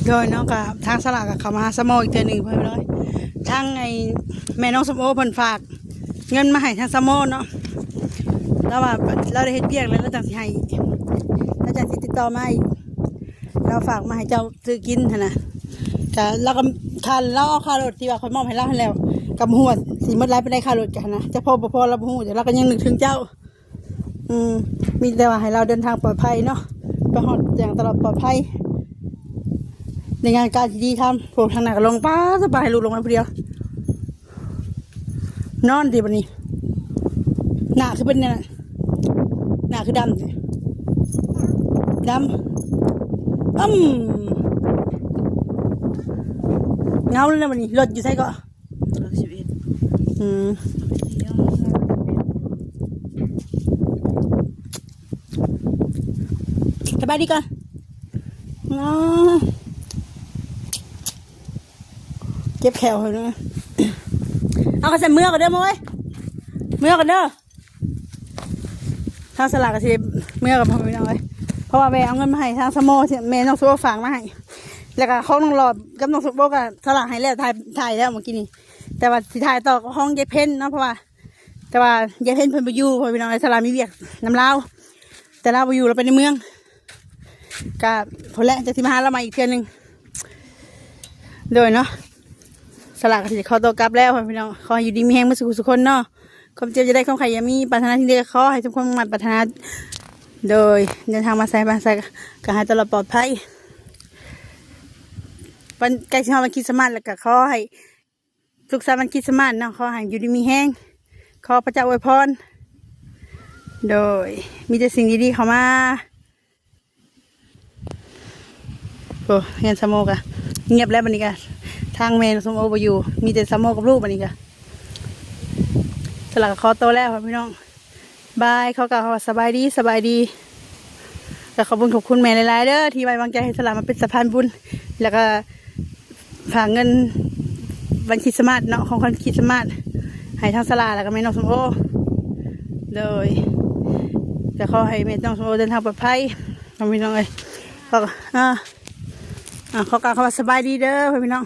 ໂດຍເນາະ ກໍທາງສາລາກໍເຂົ້າມາຫາສາວໂມອີກເທື່ອໜຶ່ງ ເພື່ອນເນາະ ທາງໄອ້ແມ່ນ້ອງສົມໂອເພິ່ນຝາກເງິນມາໃຫ້ທາງສາວໂມເນາະ ລາວວ່າລາວໄດ້ເຮັດວຽກແລ້ວ ລາວຈັ່ງຊິໃຫ້ ລາວຈັ່ງຊິຕິດຕໍ່ມາອີກ ລາວຝາກມາໃຫ້ເຈົ້າຊື້ກິນຫັ້ນນະ ກະລາວກໍຄ່າ ລາວເອົາຄ່າລົດທີ່ວ່າຂ້ອຍມອບໃຫ້ລາວຫັ້ນແລ້ວ ກໍບໍ່ຮູ້ວ່າຊິໝົດຫຼາຍປານໃດຄ່າລົດກັນນະ ຈະພໍບໍ່ພໍລາວບໍ່ຮູ້ ແຕ່ລາວກໍຍັງນຶກເຖິງເຈົ້າ. ອືມ ມີແຕ່ວ່າໃຫ້ລາວເດີນທາງປອດໄພເນາະ ໄປຮອດຢ່າງຕະຫຼອດປອດໄພ ໃນງານການທີ່ດີທຳ. ໂອ້ ທາງໜ້າກໍລົງ ປາດ ສະບາຍ ໃຫ້ລູກລົງມາຜູ້ດຽວ ນອນຕິບັດນີ້ ໜ້າຄືເປັນແນວນັ້ນ ໜ້າຄືດຳ ດຳ ອືມ ເງົາແລ້ວບັດນີ້ ລົດຢູ່ໃສເກາະ? ຫຼັກສິບເອັດ ອືມ ສະບາຍດີກ່ອນ ອໍ ເຈັບແຂ້ວເນາະ ເອົາ ກໍຊັ້ນເມືອກ່ອນເດີ ໂມຍ ເມືອກ່ອນເດີ. ທາງສາລາກໍຊິໄດ້ເມືອກັນ ພໍ່ແມ່ພີ່ນ້ອງເອີຍ ເພາະວ່າແວ່ເອົາເງິນມາໃຫ້ທາງສາວໂມ ແມ່ນ້ອງສົມໂອຝາກມາໃຫ້ ແລ້ວກໍຂອງນ້ອງຫຼອດກັບນ້ອງສົມໂອກໍສາລາໃຫ້ແລ້ວ ຖ່າຍ ຖ່າຍແລ້ວມື້ກີ້ນີ້ ແຕ່ວ່າຊິຖ່າຍຕໍ່ຂອງຍາຍເພັນເນາະ ເພາະວ່າ ແຕ່ວ່າຍາຍເພັນເພິ່ນບໍ່ຢູ່ ພໍ່ແມ່ພີ່ນ້ອງເອີຍ ສາລາມີວຽກນຳລາວ ແຕ່ລາວບໍ່ຢູ່ ລາວໄປໃນເມືອງ ກະພຸ້ນແຫຼະ ຈັກຊິມາຫາລາວໃໝ່ອີກເທື່ອໜຶ່ງ ໂດຍເນາະ ສາລາກໍຊິໄດ້ຂໍຕົວກັບແລ້ວ ພໍ່ແມ່ພີ່ນ້ອງ ຂໍໃຫ້ຢູ່ດີມີແຮງເບິດສູ່ຜູ້ສູ່ຄົນເນາະ ຄວາມເຈັບຢ່າໄດ້ ຄວາມໄຂ້ຢ່າມີ ປາດຖະໜາສິ່ງໃດກໍຂໍໃຫ້ສົມຄວາມມຸ່ງມາດປາດຖະໜາ ໂດຍເດີນທາງມາໃສມາໃສກໍໃຫ້ຕະຫຼອດປອດໄພ ວັນ ໃກ້ຊິຮອດວັນຄຣິດສະມາດແລ້ວ ກໍຂໍໃຫ້ສຸກສັນວັນຄຣິດສະມາດເນາະ ຂໍໃຫ້ຢູ່ດີມີແຮງ ຂໍພະເຈົ້າອວຍພອນ ໂດຍ ມີແຕ່ສິ່ງດີໆເຂົ້າມາ. ໂອ້ ເຮືອນສາວໂມກະງຽບແລ້ວບັດນີ້ກະ ທາງແມ່ນ້ອງສົມໂອບໍ່ຢູ່ ມີແຕ່ສາວໂມກັບລູກບັດນີ້ກະ ສາລາກໍຂໍໂຕແລ້ວພີ່ນ້ອງ ບາຍ ຂໍກ່າວຄຳວ່າສະບາຍດີ ສະບາຍດີ ກໍຂອບຄຸນຂອບຄຸນແມ່ຫຼາຍໆເດີ ທີ່ໄວ້ວາງໃຈໃຫ້ສາລາມາເປັນສະພານບຸນ ແລ້ວກໍ ຝາກເງິນວັນຄຣິດສະມາດເນາະ ຂອງຂວັນຄຣິດສະມາດໃຫ້ທາງສາລາ ແລ້ວກໍແມ່ນ້ອງສົມໂອ ໂດຍ ກໍຂໍໃຫ້ແມ່ນ້ອງສົມໂອເດີນທາງປອດໄພ ພີ່ນ້ອງເອີຍ ຂໍ ອ່າ ອ່າ ຂໍກ່າວຄຳວ່າສະບາຍດີເດີ ພໍ່ແມ່ພີ່ນ້ອງ